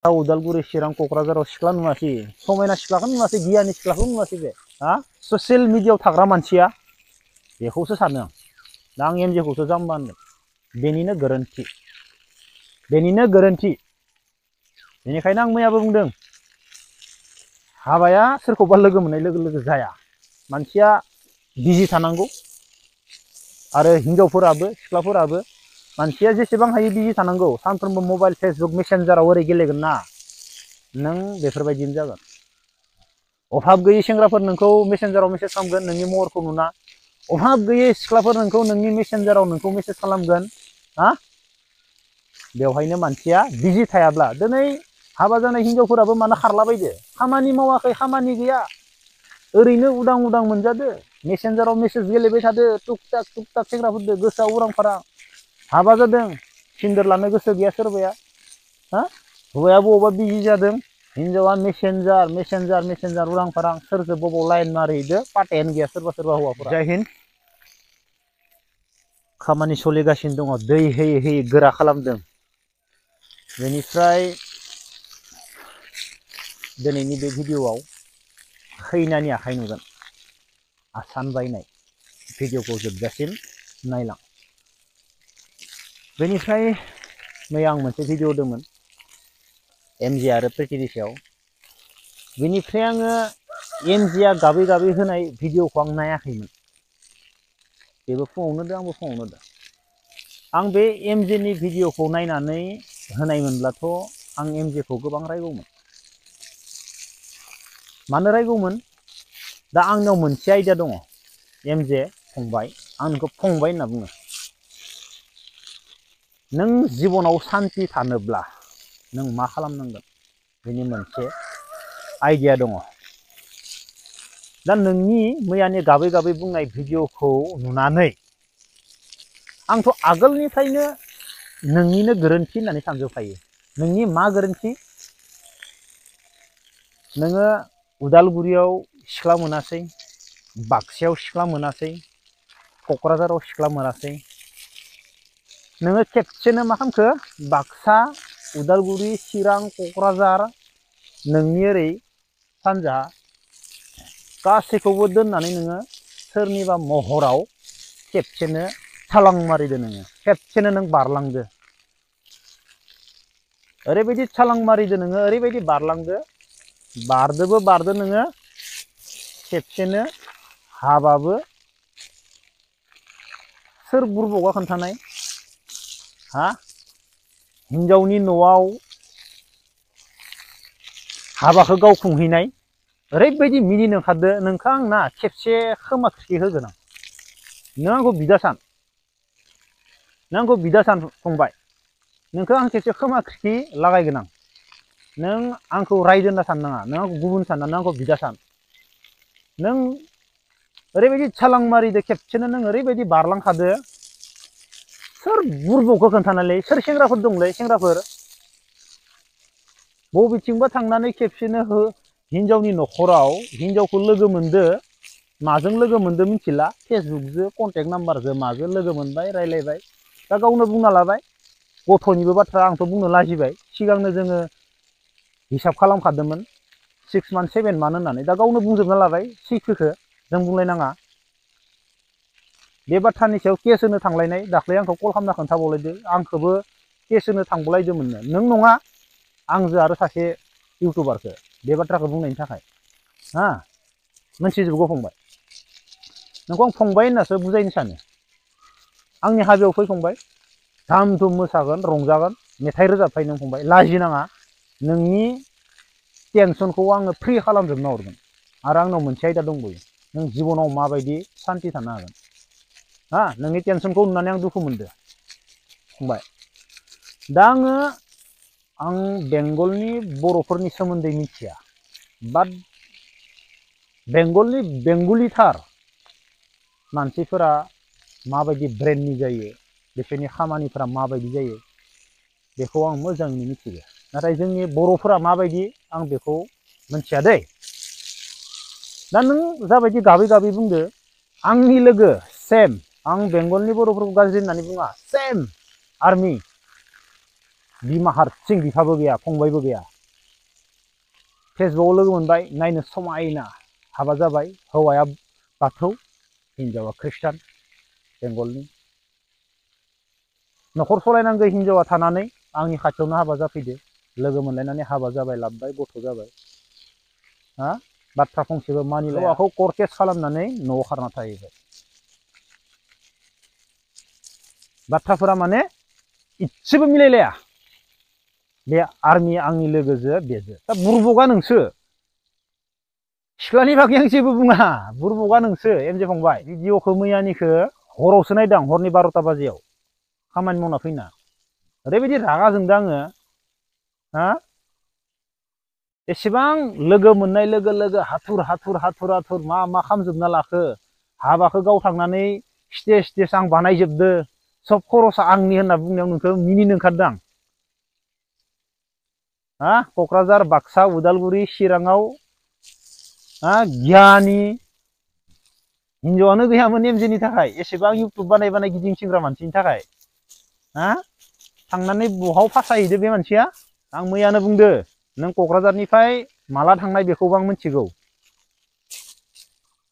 उदालगुरि चिरां क'क्राझाराव सिख्ला नुवासै समायना सिख्लाखौ नुवासै गियानि सिख्लाखौ नुवासै बे हा ससियेल मिडियायाव थाग्रा मानसिया बेखौसो सानो आं दा आं एमजेखौसो जाम्बा होनदों बेनिनो गोरोन्थि बेनिखायनो आं मैयाबो बुंदों हाबाया सोरखौबा लोगो मोननाय लोगो लोगो जाया मानसिया बिजि थानांगौ आरो हिनजावफोराबो सिख्लाफोराबो मानसिया जेसेबां हायो बिजि थानांगौ सानफ्रोमबो मबाइल फेसबुक मेसेन्जाराव ओरै गेलेगोन ना नों बेफोरबायदिनो जागोन अभाब गैयै सेंग्राफोर नोंखौ मेसेन्जाराव मेसेज खालामगोन नोंनि महरखौ नुना अभाब गैयै सिख्लाफोर नोंखौ नोंनि मेसेन्जाराव नोंखौ मेसेज खालामगोन हा बेवहायनो मानसिया बिजि थायाब्ला दिनै हाबा जानाय हिनजावफोराबो मानो खारलाबायदो खामानि मावाखै खामानि गैया ओरैनो उदां उदां मोनजादो मेसेन्जाराव मेसेज गेलेबाय थादो टुक टाक सेंग्राफोरदो गोसोआ उरां फारां हाबा जादों सिन्देर लानो गोसो गैया सोरबाया हा हौवाया बबावबा बिजि जादों हिनजावा मेसेन्जार उरां फारां सोरखौ बबाव लाइन मारिहैदो पात्तायानो गैया सोरबा हौवाफोरा जय हिन्द खामानि सोलिगासिनो दङ दै होयै होयै गोरा खालामदों बेनिफ्राय दिनैनि बे भिडिअ'आव खैनानि आखाइ नुगोन आसान बायनाय भिडिअ'खौ जोबजासिम नायलां बेनिफ्राय मैया आं मोनसे भिडिअ' होदोंमोन एमजे आरो प्रिथिनि सायाव बेनिफ्राय आङो एमजेआ गाबै गाबै होनाय भिडिअ'खौ आं नायाखैमोन बेबो फुङावनो होदों आंबो फुङावनो होदों आं बे एमजेनि भिडिअ'खौ नायनानै होनायमोनब्लाथ' आं एमजेखौ गोबां रायगौमोन मानो रायगौमोन दा आंनाव मोनसे आयदा दङ एमजे फंबाय आं नोंखौ फंबाय होनना बुङो नों जिबनाव सान्ति थानोब्ला नों मा खालामनांगोन बेनि मोनसे आइडिया दङ दा नोंनि मैयानि गाबै गाबै बुंनाय भिडिअ'खौ नुनानै आंथ' आगोलनिफ्रायनो नोंनिनो गोरोन्थि होननानै सानजोबखायो नोंनि मा गोरोन्थि नोङो उदालगुरियाव सिख्ला मोनासै बाक्सायाव सिख्ला मोनासै क'क्राझाराव सिख्ला मोनासै नोङो खेबसेनो मा खालामखो बाक्सा उदालगुरि चिरां क'क्राझार नोंनि ओरै सानजाहा गासैखौबो दोननानै नोङो सोरनिबा महराव खेबसेनो छलां मारिदो नोङो खेबसेनो नों बारलांदो ओरैबायदि छलां मारिदो नोङो ओरैबायदि बारलांदो बारदो नोङो खेबसेनो हाबाबो सोर बुरबकआ खोन्थानाय हा हिनजावनि न'आव हाबाखौ गाव खुंहैनाय ओरैबायदि मिनिनो ओंखारदो नोंखौ आं ना खेबसे खोमा खिथि होगोन आं नों आंखौ बिदा सान फंबाय नोंखौ आं खेबसे खोमा खिथि लागायगोन आं नों आंखौ रायदो होनना साननाङा नों आंखौ गुबुन सानना नों आंखौ बिदा सान नों ओरैबायदि छलां मारिदो खेबसेनो नों ओरैबायदि बारलांखादो सोर बुरबकखौ खोन्थानालै सोर सेंग्राफोर दंलै सेंग्राफोर बबेथिंबा थांनानै खेबसेनो हिनजावनि न'खराव हिनजावखौ लोगो मोनदो माजों लोगो मोनदो मिथिला फेसबुकजों कन्टेक्ट नाम्बारजों माजों लोगो मोनबाय रायलायबाय दा गावनो बुंना लाबाय गथ'निबो बाथ्रा आंथ' बुंनो लाजिबाय सिगांनो जोङो हिसाब खालामखादोंमोन 6 मान्थ 7 मान्थ होननानै दा गावनो बुंजोबना लाबाय सैथोखौ जों बुंलायनाङा बे बाथ्रानि सायाव केस होनो थांलायनाय दाख्लै आंखौ कल खालामना खोन्थाबावलायदो आंखौबो केस होनो थांबावलायदोंमोननो नों नङा आंजों आरो सासे इउटुबारखौ बे बाथ्राखौ बुंनायनि थाखाय हा मोनथिजोबगौ फंबाय नोंखौ आं फंबाय होननासो बुजायनो सानो आंनि हाबायाव फै फंबाय धाम धुम मोसागोन रंजागोन मेथाइ रोजाबफै नों फंबाय लाजिनाङा नोंनि टेनसनखौ आङो फ्रि खालामजोबना हरगोन आरो आंनाव मोनसे आयदा दंबावो नों जिबनाव माबायदि सान्ति थानो हागोन हा नोंनि टेनसनखौ नुनानै आं दुखु मोनदो फंबाय दा आं बेंगलनि बर'फोरनि सोमोन्दै मिथिया बाट बेंगलनि बेंगलिथार मानसिफोरा माबायदि ब्रेननि जायो बिसोरनि खामानिफोरा माबायदि जायो बेखौ आं मोजाङैनो मिथियो नाथाय जोंनि बर'फोरा माबायदि आं बेखौ मिथिया दै दा नों जाबायदि गाबै गाबै बुंदो आंनि लोगो सेम आं बेंगलनि बर'फोरखौ गाज्रि होननानै बुङा सेम आर्मि बिमा हारसिं बिफाबो गैया फंबायबो गैया फेसबुकआव लोगो मोनबाय नायनो समायना हाबा जाबाय हौवाया बाथौ हिनजावा ख्रिस्टान बेंगलनि न'खर सलायनांगौ हिनजावा थानानै आंनि खाथियावनो हाबा जाफैदो लोगो मोनलायनानै हाबा जाबाय लाबबाय गथ' जाबाय हा बाथ्रा फंसेबो मानिलाया हौवाखौ कर्ट केस खालामनानै न'आव खारना थाहैबाय बाथ्राफोरा माने इसेबो मिलायलाया बे आर्मि आंनि लोगोजो बेजो दा बुरबका नोंसो सिख्लानि बागै आं जेबो बुङा बुरबका नोंसो एमजे फंबाय भिडिअखौ मैयानिखौ हरावसो नायदां हरनि 12टा बाजियाव खामानि मावना फैना ओरैबायदि रागा जोंदों आङो हा एसेबां लोगो मोननाय लोगो लोगो हाथुर हाथुर हाथुर हाथुर मा खालामजोबना लाखो हाबाखौ गाव थांनानै स्टेज आं बानायजोबदो सब खरसा आंनि होनना बुंनायाव नोंखौ मिनिनो ओंखारदों आं हा क'क्राझार बाक्सा उदालगुरि चिराङाव हा गियानि हिनजावानो गैयामोन एमजेनि थाखाय एसेबां इउटुब बानाय गिदिंथिंग्रा मानसिनि थाखाय हा थांनानै बहाव फासायहैदो बे मानसिया आं मैयानो बुंदो नों क'क्राझारनिफ्राय माला थांनाय बेखौबो आं मिथिगौ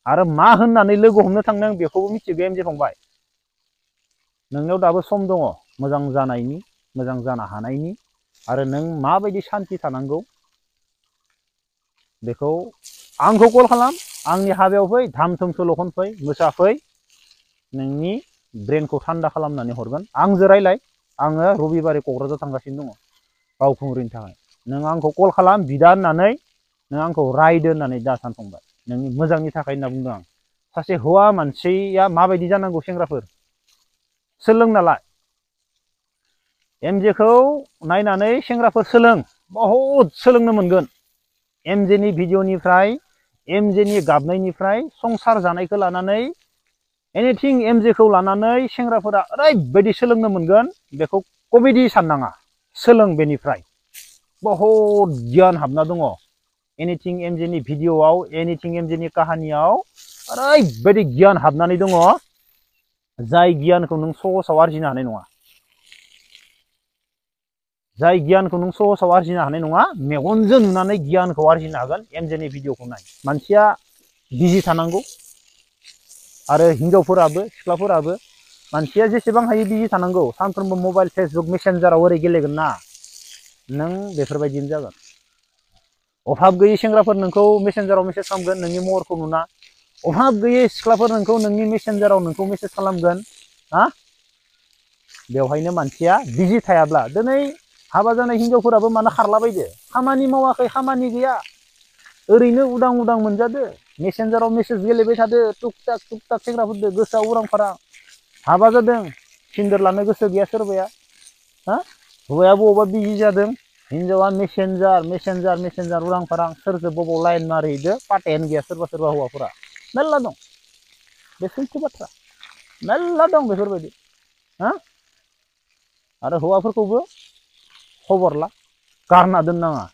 आरो मा होननानै लोगो हमनो थांदों बेखौबो मिथिगौ एमजे फंबाय नोंनियाव दाबो सम दङ मोजां जानायनि मोजां जानो हानायनि आरो नों माबायदि सान्थि थानांगौ बेखौ आंखौ कल खालाम आंनि हाबायाव फै धाम धुम सल' खन फै मोसाफै नोंनि ब्रेनखौ थान्दा खालामनानै हरगोन आंजों रायलाय आङो रबिबारै क'क्राझार थांगासिनो दङ बावखुंग्रिनि थाखाय नों आंखौ कल खालाम बिदा होननानै नों आंखौ रायदो होननानै दा सानफंबाय नोंनि मोजांनि थाखाय होनना बुंदों आं सासे हौवा मानसिया माबायदि जानांगौ सेंग्राफोर सोलोंना ला एमजेखौ नायनानै सेंग्राफोर सोलों बहुद सोलोंनो मोनगोन एमजेनि भिडिअनिफ्राय एमजेनि गाबनायनिफ्राय संसार जानायखौ लानानै एनिथिं एमजेखौ लानानै सेंग्राफोरा ओरैबायदि सोलोंनो मोनगोन बेखौ कमेडि साननाङा सोलों बेनिफ्राय बहुद गियान हाबना दङ एनिथिं एमजेनि भिडिअआव एनिथिं एमजेनि काहानियाव ओरैबायदि गियान हाबनानै दङ जाय गियानखौ नों सहसाव आरजिनो हानाय नङा जाय गियानखौ नों सहसाव आरजिनो हानाय नङा मेगनजों नुनानै गियानखौ आरजिनो हागोन एमजेनि भिडिअखौ नाय मानसिया बिजि थानांगौ आरो हिनजावफोराबो सिख्लाफोराबो मानसिया जेसेबां हायो बिजि थानांगौ सानफ्रोमबो मबाइल फेसबुक मेसेन्जाराव ओरै गेलेगोन ना नों बेफोरबायदिनो जागोन अभाब गैयै सेंग्राफोर नोंखौ मेसेन्जाराव मेसेज खालामगोन नोंनि महरखौ नुना अभाब गैयै सिख्लाफोर नोंखौ नोंनि मेसेन्जाराव नोंखौ मेसेज खालामगोन हा बेवहायनो मानसिया बिजि थायाब्ला दिनै हाबा जानाय हिनजावफोराबो मानो खारलाबायदो खामानि मावाखै खामानि गैया ओरैनो उदां उदां मोनजादो मेसेन्जाराव मेसेज गेलेबाय थादो टुक टाक सेंग्राफोरदो गोसोआ उरां फारां हाबा जादों सिन्देर लानो गोसो गैया सोरबाया हा हौवाया बबावबा बिजि जादों हिनजावा मेसेन्जार उरां फारां सोरजों बबाव लाइन मारिहैदो पात्तायानो गैया सोरबा हौवाफोरा मेरला दं बे सैथो बाथ्रा मेरला दं बेफोरबायदि हा आरो हौवाफोरखौबो खबर ला गारना दोननाङा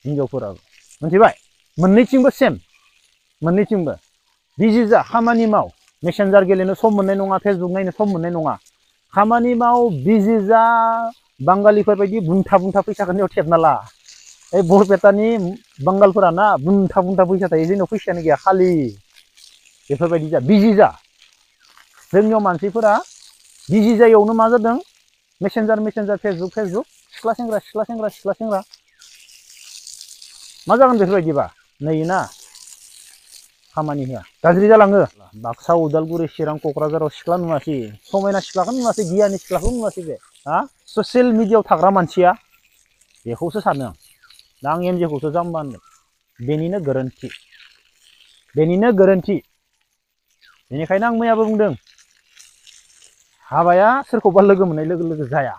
हिनजावफोराबो मिथिबाय मोननैथिंबो सेम मोननैथिंबो बिजि जा खामानि माव मेसेन्जार गेलेनो सम मोननाय नङा फेसबुक नायनो सम मोननाय नङा खामानि माव बिजि जा बांगालिफोर बायदि बुंथा फैसाखौ नेव थेबना ला ओइ बरपेटानि बांगालफोरा ना बुंथा फैसा थायो जोंनाव फैसायानो गैया खालि बेफोरबायदि जा बिजि जा जोंनियाव मानसिफोरा बिजि जायैयावनो मा जादों मेसेन्जार फेसबुक सिख्ला सेंग्रा मा जागोन बेफोरबायदिबा नै ना खामानि होआ गाज्रि जालाङो बाक्सा उदालगुरि चिरां क'क्राझाराव सिख्ला नुवासै समायना सिख्लाखौ नुवासै गियानि सिख्लाखौ नुवासै बे हा ससियेल मिडियायाव थाग्रा मानसिया बेखौसो सानो आं दा आं एमजेखौसो जाम्बा होनदों बेनिनो गोरोन्थि बेनिखायनो आं मैयाबो बुंदों हाबाया सोरखौबा लोगो मोननाय लोगो लोगो जाया